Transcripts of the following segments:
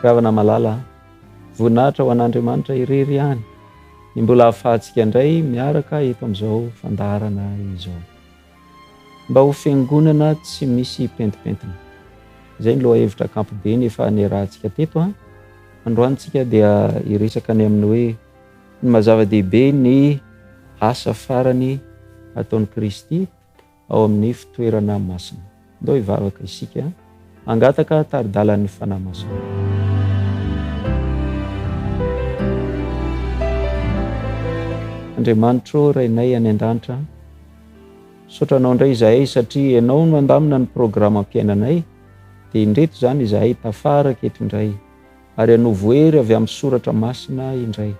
Ry havana malala a! Voninahitra ho an'Andriamanitra irery ihany ny mbola ahafahantsika indray miaraka eto amin'izao fandaharana izao. Mba ho fiangonana tsy misy pentimpentina. Izay ny lohahevitra ankampobeny efa niarahantsika teto a! Androany tsika dia hiresaka ny amin'ny hoe ny maha zava-dehibe ny asa farany ataon'i Kristy ao amin'ny fitoerana masina. Ndao hivavaka isika hangataka tari-dalan'ny Fanahy Masina. Andriamanitro Rainay any an-danitra, misaotra Anao indray izahay satria Ianao no mandamina ny programam-piainanay, dia indreto izany izahay tafaraka eto indray ary hanovo hery avy amin'ny Soratra Masina indray.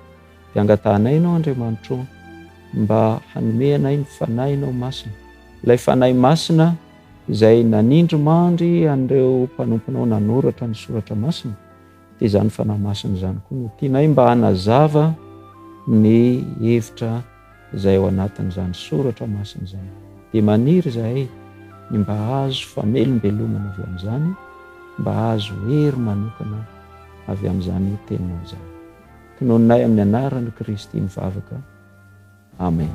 Dia angatahanay Ianao Andriamanitro mba hanome anay ny Fanahinao Masina, ilay Fanahy Masina izay nanindry mandry an'ireo mpanomponao nanoratra ny Soratra Masina, dia izany Fanahy Masina izany koa no tianay mba hanazava ny hevitra izay ao anatin'izany Soratra Masina izany. Dia maniry izahay ny mba hahazo famelombelomana avy amin'izany, mba hahazo hery manokana avy amin'izany Teninao izany. Tononinay amin'ny anaran'i Kristy ny vavaka. Amen.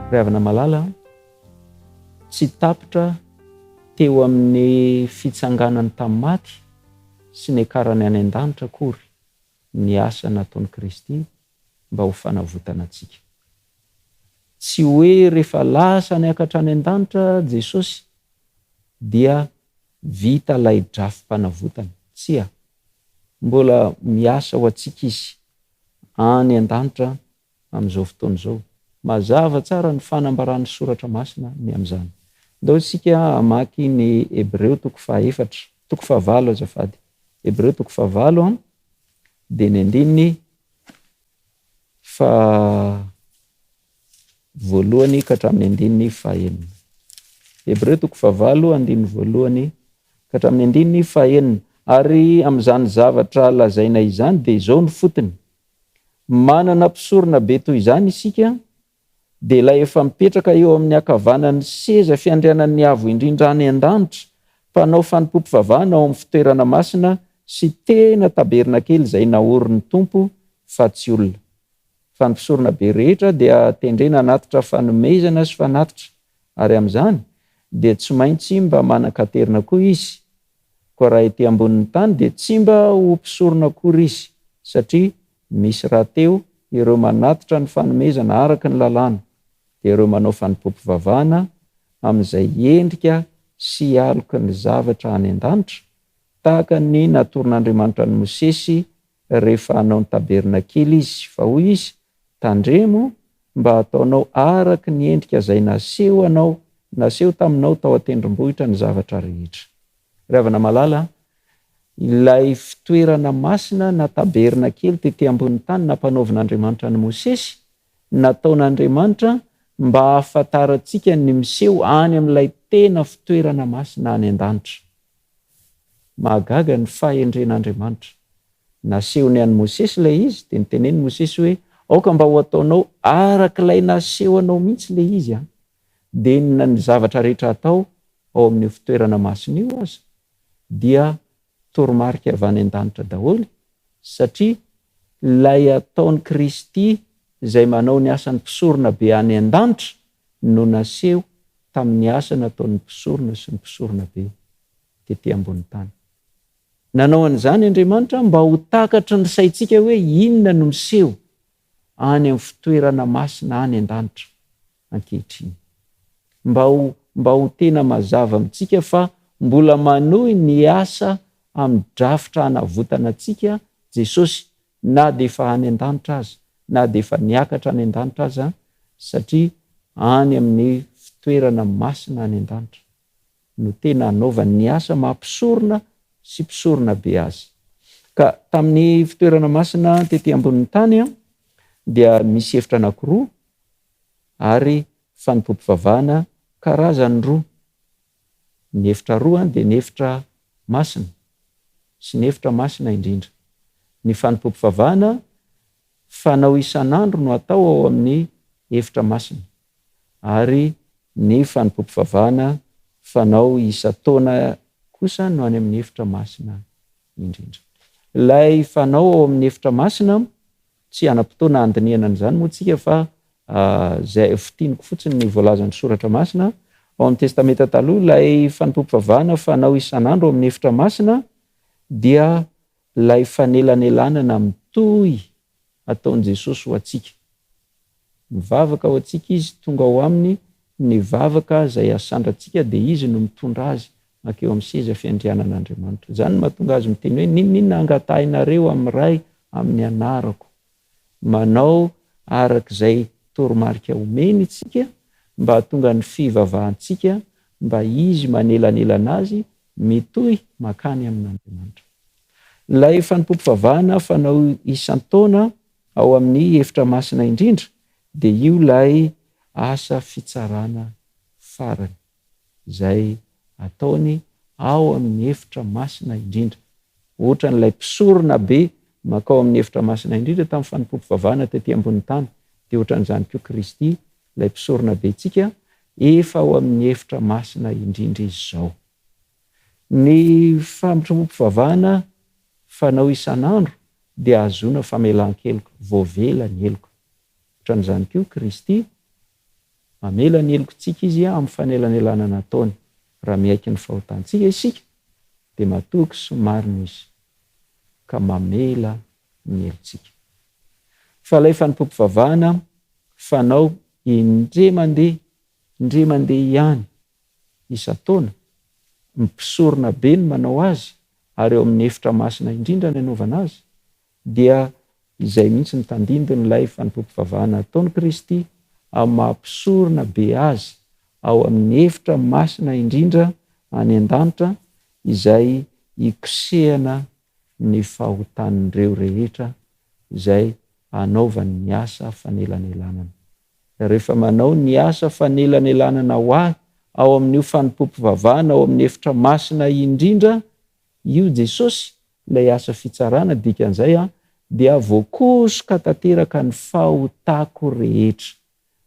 Ry havana malala, tsy tapitra teo amin'ny fitsanganany tamin'ny maty sy niakarany any an-danitra akory ny asa nataon'i Kristy mba ho fanavotana antsika. Tsy hoe rehefa lasa niakatra any an-danitra Jesosy dia vita ilay drafi-panavotana. Tsia. Mbola miasa ho antsika Izy any an-danitra amin'izao fotoana izao. Mazava tsara ny fanambaran'ny Soratra Masina ny amin'izany. Ndao isika hamaky ny Hebreo toko fahaefatra, toko fahavalo azafady. Hebreo toko fahavalo dia ny andininy faha voalohany ka hatramin'ny andininy fahenina. Hebreo toko fahavalo andininy voalohany ka hatramin'ny andininy fahenina. Ary amin'izany zavatra lazaina izany dia izao no fotony, Manana mpisorona be toy izany isika, dia ilay efa mipetraka eo amin'ny ankavanan'ny seza fiandrianan'ny Avo Indrindra any an-danitra, mpanao fanompoam-pivavahana ao amin'ny fitoerana masina sy tena tabernakely izay naorin'ny Tompo fa tsy olona. Fa ny mpisoronabe rehetra dia tendrena hanatitra fanomezana sy fanatitra, ary amin'izany dia tsy maintsy mba manan-katerina koa izy. Koa raha ety ambonin'ny tany dia tsy mba ho mpisorona akory izy, satria misy rahateo ireo manatitra ny fanomezana araka ny lalàna, dia ireo manao fanompoam-pivavahana amin'izay endrika sy aloky ny zavatra any an-danitra, tahaka ny natoron'Andriamanitra an'i Mosesy rehefa hanao ny tabernakely izy, fa hoy izy, Tandremo mba hataonao araka ny endrika izay naseho anao, naseho taminao tao an-tendrombohitra ny zavatra rehetra. Ry havana malala, ilay fitoerana masina na tabernakely tety ambonin'ny tany nampanaovin'Andriamanitra an'i Mosesy, nataon'Andriamanitra mba hahafantarantsika ny miseho any amin'ilay tena fitoerana masina any an-danitra. Mahagaga ny fahendren'Andriamanitra. Nasehony an'i Mosesy ilay izy, dia notenenin'i Mosesy hoe, Aoka mba ho ataonao araka ilay naseho anao mihitsy ilay izy an! Dia na ny zavatra rehetra atao ao amin'io fitoerana masina io aza dia toromarika avy any an-danitra daholo, satria ilay ataon'i Kristy izay manao ny asan'ny mpisorona be any an-danitra no naseho tamin'ny asa nataon'ny mpisorona sy ny mpisoronabe tety ambony tany. Nanao an'izany Andriamanitra mba ho takatry ny saintsika hoe inona no miseho any amin'ny fitoerana masina any an-danitra ankehitriny. Mba ho mba ho tena mazava amintsika fa mbola manohy ny asa amin'ny drafitra hanavotana antsika Jesosy na dia efa any an-danitra aza, na dia efa niakatra any an-danitra aza, satria any amin'ny fitoerana masina any an-danitra no tena anaovany ny asa maha mpisorona sy mpisoronabe azy. Ka tamin'ny fitoerana masina tety ambonin'ny tany dia misy efitra anankiroa ary fanompoam-pivavahana karazany roa. Ny efitra roa dia ny efitra masina sy ny efitra masina indrindra. Ny fanompoam-pivavahana fanao isan'andro no atao ao amin'ny efitra masina, ary ny fanompoam-pivavahana fanao isan-taona kosa no any amin'ny efitra masina indrindra. Ilay fanao ao amin'ny efitra masina, tsy hanam-potoana handinihana an'izany moa tsika fa izay fintiniko fotsiny ny voalazan'ny soratra masina, ao amin'ny Testamenta Taloha ilay fanompoam-pivavahana fanao isan'andro ao amin'ny efitra masina dia ilay fanelanelanana mitohy ataon'i Jesosy ho antsika. Mivavaka ho antsika Izy, tonga ao Aminy ny vavaka izay asandrantsika dia Izy no mitondra azy mankeo amin'ny seza fiandrianan'Andriamanitra. Izany no mahatonga Azy miteny hoe, N'inon'inona angatahinareo amin'ny Ray amin'ny anarako. Manao araka izay toromarika omeny isika mba hahatonga ny fivavahantsika mba Izy manelanelana azy mitohy mankany amin'Andriamanitra. Ilay fanompoam-pivavahana fanao isan-taona ao amin'ny efitra masina indrindra dia io ilay asa fitsarana farany izay ataony ao amin'ny efitra masina indrindra. Ohatran'ilay mpisorona be mankao amin'ny efitra masina indrindra tamin'ny fanompoam-pivavahana tety ambonin'ny tany, dia ohatran'izany koa Kristy, ilay mpisorona bentsika, efa ao amin'ny efitra masina indrindra izy izao. Ny fanompoam-pivavahana fanao isan'andro dia ahazoana famelan-keloka, voavela ny heloka. Ohatran'izany koa Kristy, mamela ny helokontsika Izy amin'ny fanelanelanana ataony. Raha miaiky ny fahotantsika isika, dia matoky sy marina Izy, ka mamela ny helotsika. Fa ilay fanompoam-pivavahana fanao indray mandeha, indray mandeha ihany, isan-taona, ny mpisorona be no manao azy ary ao amin'ny efitra masina indrindra ny anaovana azy, dia izay mihitsy ny tandindon'ilay fanompoam-pivavahana ataon'i Kristy amin'ny maha mpisorona be azy ao amin'ny efitra masina indrindra any an-danitra izay ikosehana ny fahotan'ireo rehetra izay anaovany ny asa fanelanelanana. Rehefa manao ny asa fanelanelanana ho ahy ao amin'io fanompoam-pivavahana ao amin'ny efitra masina indrindra io Jesosy, ilay asa fitsarana, dikan'izay an, dia voakosoka tanteraka ny fahotako rehetra.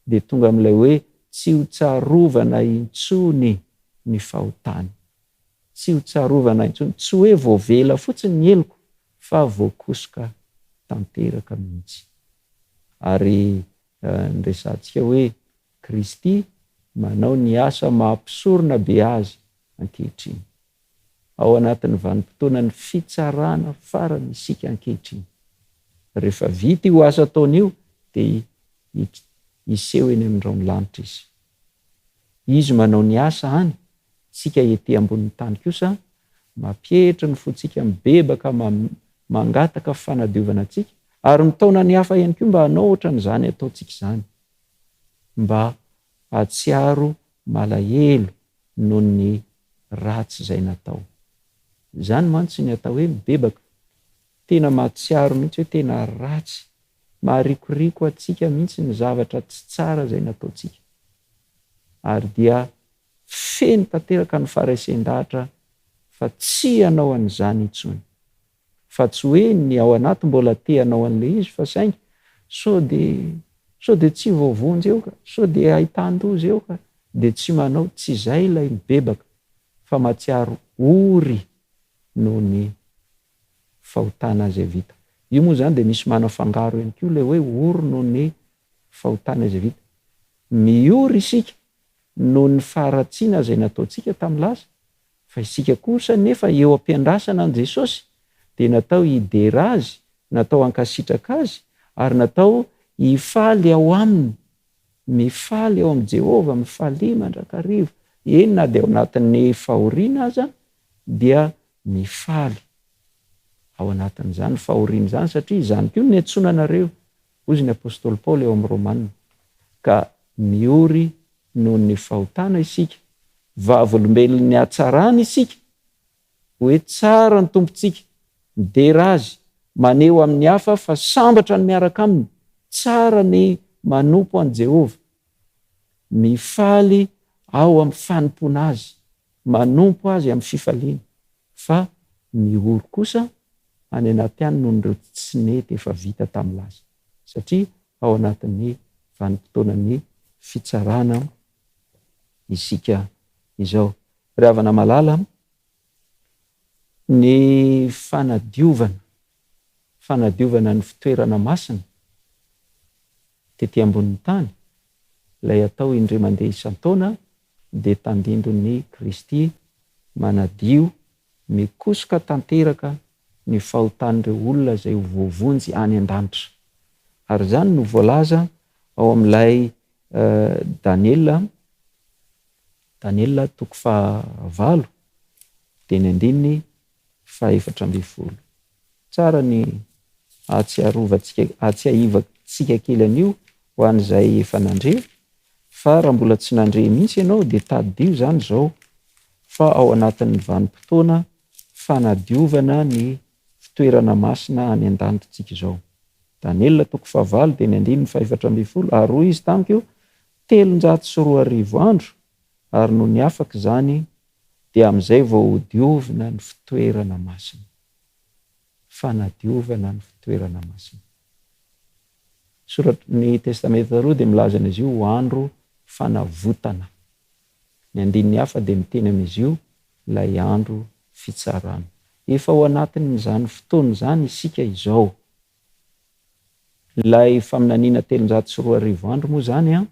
Dia tonga amin'ilay hoe tsy ho tsarovana intsony ny fahotany. Tsy ho tsarovana intsony. Tsy hoe voavela fotsiny ny heloko fa voakosoka tanteraka mihitsy. Ary niresahantsika hoe Kristy manao ny asa maha mpisorona be Azy ankehitriny. Ao anatin'ny vanim-potoanan'ny fitsarana farany isika ankehitriny. Rehefa vita io asa ataony io dia hiseho eny amin'ny rahon'ny lanitra Izy. Izy manao ny asa any, tsika ety ambonin'ny tany kosa mampietry ny fontsika mibebaka mangataka fanadiovana antsika ary mitaona ny hafa ihany koa mba hanao ohatran'izany ataontsika izany mba hahatsiaro malahelo noho ny ratsy izay natao. Izany mantsy ny atao hoe mibebaka. Tena mahatsiaro mihitsy hoe tena ratsy, maharikoriko antsika mihitsy ny zavatra tsy tsara izay nataontsika. Ary dia feno tanteraka ny faharesen-dahatra fa tsy hanao an'izany intsony. Fa tsy hoe ny ao anaty mbola te hanao an'ilay izy fa saingy sao dia sao dia tsy voavonjy eo ka, sao dia ahitan-doza eo ka, dia tsy manao, tsy izay ilay mibebaka fa mahatsiaro ory noho ny fahotana izay vita. Io moa izany dia misy manafangaro ihany koa ilay hoe ory noho ny fahotana izay vita. Miory isika noho ny faharatsiana izay nataontsika tamin'ny lasa, fa isika kosa nefa eo am-piandrasana an'i Jesosy dia natao hidera Azy, natao hankasitraka Azy, ary natao hifaly ao Aminy. Mifaly ao amin'i Jehovah, mifalia mandrakariva. Eny na dia ao anatin'ny fahoriana aza dia mifaly ao anatin'izany fahoriana izany satria izany koa no niantsoana anareo Hozy ny apostoly Paoly ao amin'ny Romana, Ka miory noho ny fahotana isika, vavolombelon'ny hatsarany isika, hoe tsara ny Tompontsika, midera Azy, maneho amin'ny hafa fa sambatra ny miaraka Aminy, tsara ny manompo an'i Jehovah, mifaly ao amin'ny fanompoana Azy, manompo Azy amin'ny fifaliana, fa miory kosa any anaty any noho ireo tsy nety efa vita tamin'ny lasa, satria ao anatin'ny vanim-potoanan'ny fitsarana isika izao. Ry havana malala, ny fanadiovana, fanadiovana ny fitoerana masina tety ambonin'ny tany, ilay atao indray mandeha isan-taona dia tandindon'i Kristy manadio, mikosoka tanteraka ny fahotan'ireo olona izay ho voavonjy any an-danitra. Ary izany no voalaza ao amin'ilay Daniela, Daniela toko fahavalo, dia ny andininy faha-14. Tsara ny ahatsiarovantsika, ahatsiahivantsika kely an'io ho an'izay efa nandre, fa raha mbola tsy nandre mihitsy ianao dia tadidio izany izao fa ao anatin'ny vanim-potoana fanadiovana ny fitoerana masina any an-danitra isika izao. Daniela toko fahavalo dia ny andininy faha-14, Ary hoy izy tamiko, 2300 andro, ary nony afaka izany dia amin'izay vao hodiovina ny fitoerana masina. Fanadiovana ny fitoerana masina. Soratry ny Testamenta Taloha dia milaza an'izy io ho andro fanavotana. Ny andininy hafa dia miteny amin'izy io ilay andro fitsarana. Efa ao anatin'izany fotoana izany isika izao. Ilay faminaniana 2300 andro moa izany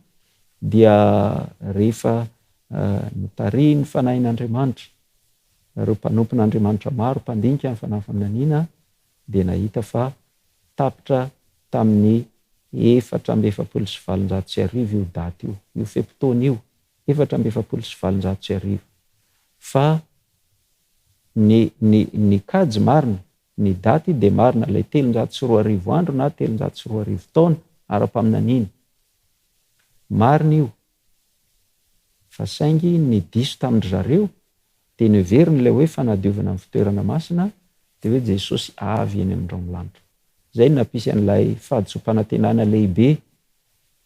dia rehefa notarihin'ny Fanahin'Andriamanitra ireo mpanompon'Andriamanitra maro mpandinika ny fanahy faminaniana dia nahita fa tapitra tamin'ny 1844 io daty io, io fe-potoana io, 1844. Fa ny ny ny kajy marina, ny daty dia marina ilay 2300 andro na 2300 taona ara-paminaniana. Marina io. Fa saingy ny diso tamin-dry zareo dia noheveriny ilay hoe fanadiovana ny fitoerana masina dia hoe Jesosy avy eny amin'ny rahon'ny lanitra. Izay no nampisy an'ilay fahadisoam-panantenana lehibe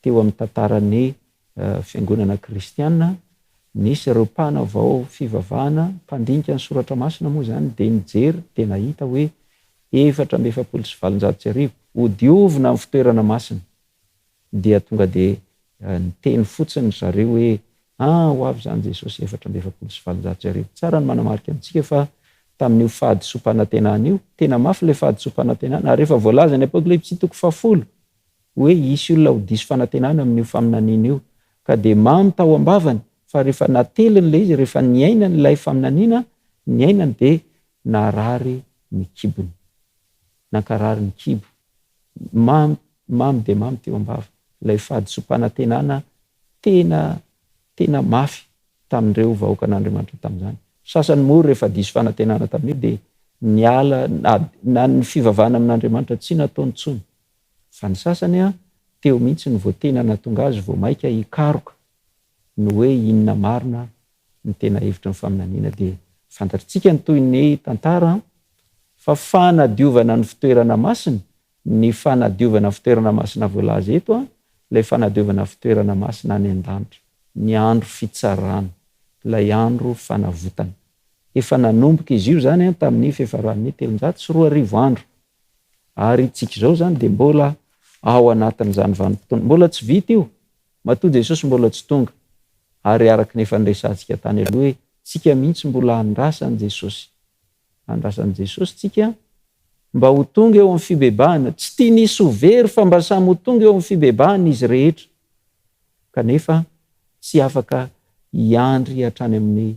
teo amin'ny tantaran'ny fiangonana kristiana. Nisy ireo mpanavao fivavahana, mpandinika ny soratra masina moa izany dia nijery dia nahita hoe 1844, hodiovina ny fitoerana masina. Dia tonga dia niteny fotsiny ry zareo hoe, Ah, ho avy izany Jesosy 1844. Tsara ny manamarika amintsika fa tamin'io fahadisoam-panantenana io, tena mafy ilay fahadisoam-panantenana, ary efa voalazan'ny Apokalypsy toko fahafolo hoe hisy olona ho diso fanantenana amin'io faminaniana io. Ka dia mamy tao am-bavany, fa rehefa nateliny ilay izy, rehefa niainany ilay faminaniana, niainany dia narary ny kibony. Nankarary ny kibo. Mamy, mamy dia mamy teo am-bava. Ilay fahadisoam-panantenana tena, tena mafy tamin'ireo vahoakan'Andriamanitra tamin'izany. Sasany moa rehefa diso fanantenana tamin'io dia niala, na, na ny fivavahana amin'Andriamanitra tsy nataony intsony. Fa ny sasany an, teo mihitsy no vao tena nahatonga azy vao maika hikaroka ny hoe inona marina ny tena hevitry ny faminaniana dia fantatritsika ny tohin'ny tantara fa fanadiovana ny fitoerana masina, ny fanadiovana fitoerana masina voalaza eto ilay fanadiovana fitoerana masina any an-danitra, ny andro fitsarana, ilay andro fanavotana. Efa nanomboka izy io izany tamin'ny fiafaran'ny 2300 andro. Ary tsika izao izany dia mbola ao anatin'izany vanim-potoana, mbola tsy vita io, Matoa Jesosy mbola tsy tonga, ary araka ny efa niresahantsika tany aloha hoe tsika mihitsy mbola andrasan'i Jesosy. Andrasan'i Jesosy tsika mba ho tonga eo amin'ny fibebahana. Tsy tiany hisy ho very fa mba samy ho tonga eo amin'ny fibebahana izy rehetra. Kanefa tsy afaka hiandry hatrany amin'ny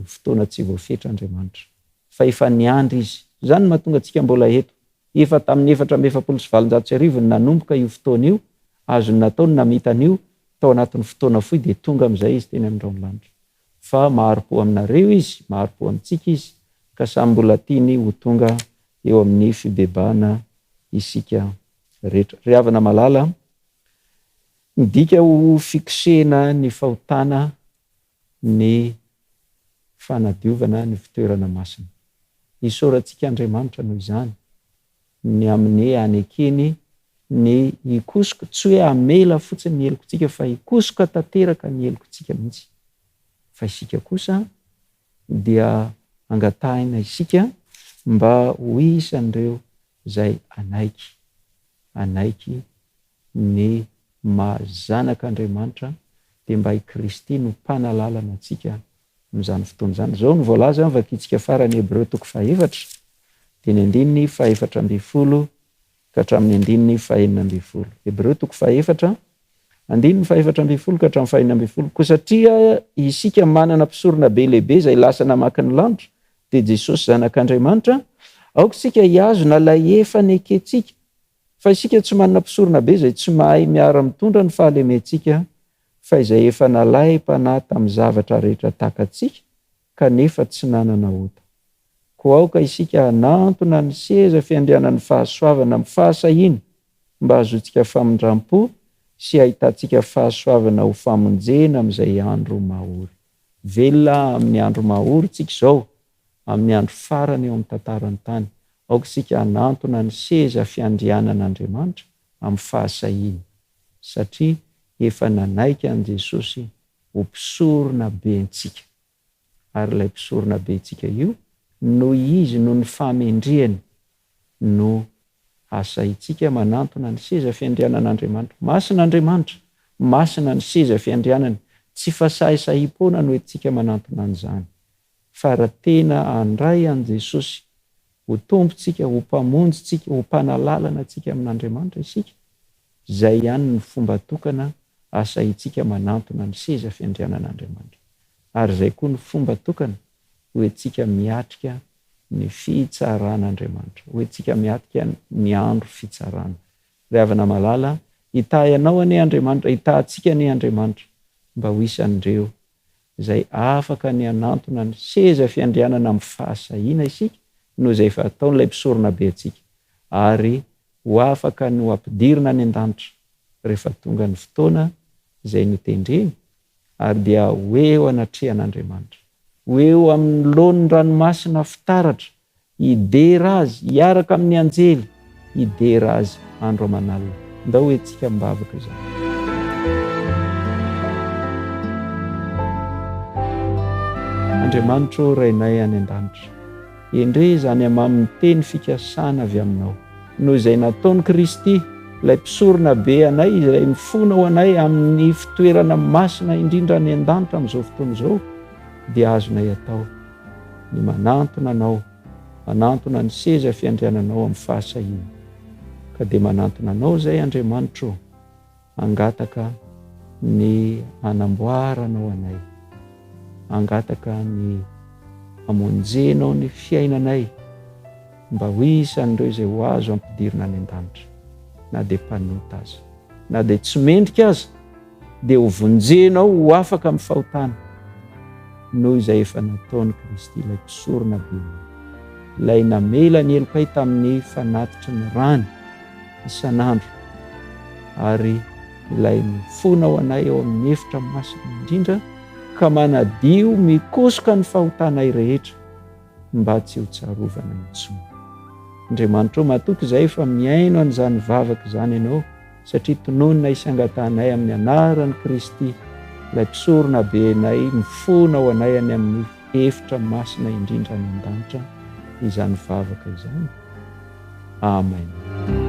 fotoana tsy voafetra Andriamanitra. Fa efa niandry Izy. Izany no mahatonga antsika mbola eto. Efa tamin'ny 1844 no nanomboka io fotoana io, azony natao ny namita an'io tao anatin'ny fotoana fohy dia tonga amin'izay izy teny amin'ny rahon'ny lanitra. Fa mahari-po aminareo izy, mahari-po amintsika izy, ka samy mbola tiany ho tonga eo amin'ny fibebahana isika rehetra. Ry havana malala, midika ho fikosehina ny fahotana ny fanadiovana ny fitoerana masina. Isaorantsika Andriamanitra noho izany, ny amin'ny hanekeny ny hikosoka, tsy hoe hamela fotsiny ny helokontsika fa hikosoka tanteraka ny helokontsika mihitsy. Fa isika kosa dia angatahina isika mba ho isan'ireo izay hanaiky, hanaiky ny maha zanak'Andriamanitra dia mba i Kristy no mpanalalana antsika. amin'izany fotoana izany. Izao no voalaza, vakintsika farany Hebreo toko fahefatra, dia ny andininy fahefatra ambin'ny folo ka hatramin'ny andininy fahenina ambin'ny folo. Hebreo toko fahefatra, andininy fahefatra ambin'ny folo ka hatramin'ny fahenina ambin'ny folo. Koa satria isika manana mpisoronabe lehibe izay lasa namaky ny lanitra, dia Jesosy Zanak'Andriamanitra, aoka isika hihazona ilay efa nekentsika, fa isika tsy manana mpisoronabe izay tsy mahay miara-mitondra ny fahalementsika, fa izay efa nalaim-panahy tamin'ny zavatra rehetra takantsika, kanefa tsy nanana ota. Koa aoka isika hanantona ny seza fiandrianan'ny fahasoavana amin'ny fahasahiana, mba hahazoantsika famindram-po sy hahitantsika fahasoavana ho famonjena amin'izay andro mahory. Velona amin'ny andro mahory tsika izao, amin'ny andro farany eo amin'ny tantaran'ny tany. Aoka isika hanantona ny seza fiandrianan'Andriamanitra amin'ny fahasahiana, satria efa nanaiky an'i Jesosy ho mpisorona bentsika. Ary ilay mpisorona bentsika io, noho izy, noho ny fahamendrehany, no asaintsika manantona ny seza fiandrianan'Andriamanitra. Masina Andriamanitra, masina ny seza fiandrianany, tsy fasahisahiam-poana no entintsika manantona an'izany, fa raha tena handray an'i Jesosy ho Tompontsika, ho Mpamonjintsika, ho Mpanalalana antsika amin'Andriamanitra isika, izay ihany no fomba tokana asaintsika manantona ny seza fiandrianan'Andriamanitra. Ary izay koa no fomba tokana ho entintsika miatrika ny fitsaran'Andriamanitra. Ho entintsika miatrika ny andro fitsarana. Ry havana malala, hitahy anao anie Andriamanitra, hitahy antsika anie Andriamanitra, mba ho isan'ireo izay afaka ny hanantona ny seza fiandrianana amin'ny fahasahiana isika noho izay efa ataon'ilay Mpisoronabe antsika, ary ho afaka ny ho ampidirina any an-danitra rehefa tonga ny fotoana izay notendreny, ary dia ho eo anatrehan'Andriamanitra, ho eo amin'ny laon'ny ranomasina fitaratra, hidera Azy, hiaraka amin'ny anjely, hidera Azy andro aman'alina. Ndao hoentintsika am-bavaka izany. Andriamanitra ô, Rainay any an-danitra, endrey izany hamamin'ny teny fikasana avy Aminao. Noho izay nataon'i Kristy, ilay Mpisorona be anay, izay mifona ho anay amin'ny fitoerana masina indrindra any an-danitra amin'izao fotoana izao, dia azonay atao ny manantona Anao, manantona ny seza fiandriananao amin'ny fahasahiana. Ka dia manantona Anao izay, Andriamanitra ô. Hangataka ny hanamboaranao anay. Hangataka ny hamonjenao ny fiainanay mba ho isan'ireo izay ho azo ampidirina any an-danitra, na dia mpanota aza. Na dia tsy mendrika aza, dia ho vonjenao ho afaka amin'ny fahotana noho izay efa nataon'i Kristy, ilay mpisorona be, ilay namela ny helokay tamin'ny fanatitry ny rany. isan'andro, ary ilay mifona ho anay ao amin'ny efitra masina indrindra ka manadio mikosoka ny fahotanay rehetra mba tsy ho tsarovana intsony. Andriamanitra ô, matoky izahay fa mihaino an'izany vavaka izany Ianao, satria tononina sy angatahanay amin'ny anaran'i Kristy, ilay mpisorona be anay mifona ho anay any amin'ny efitra masina indrindra any an-danitra izany vavaka izany. Amen.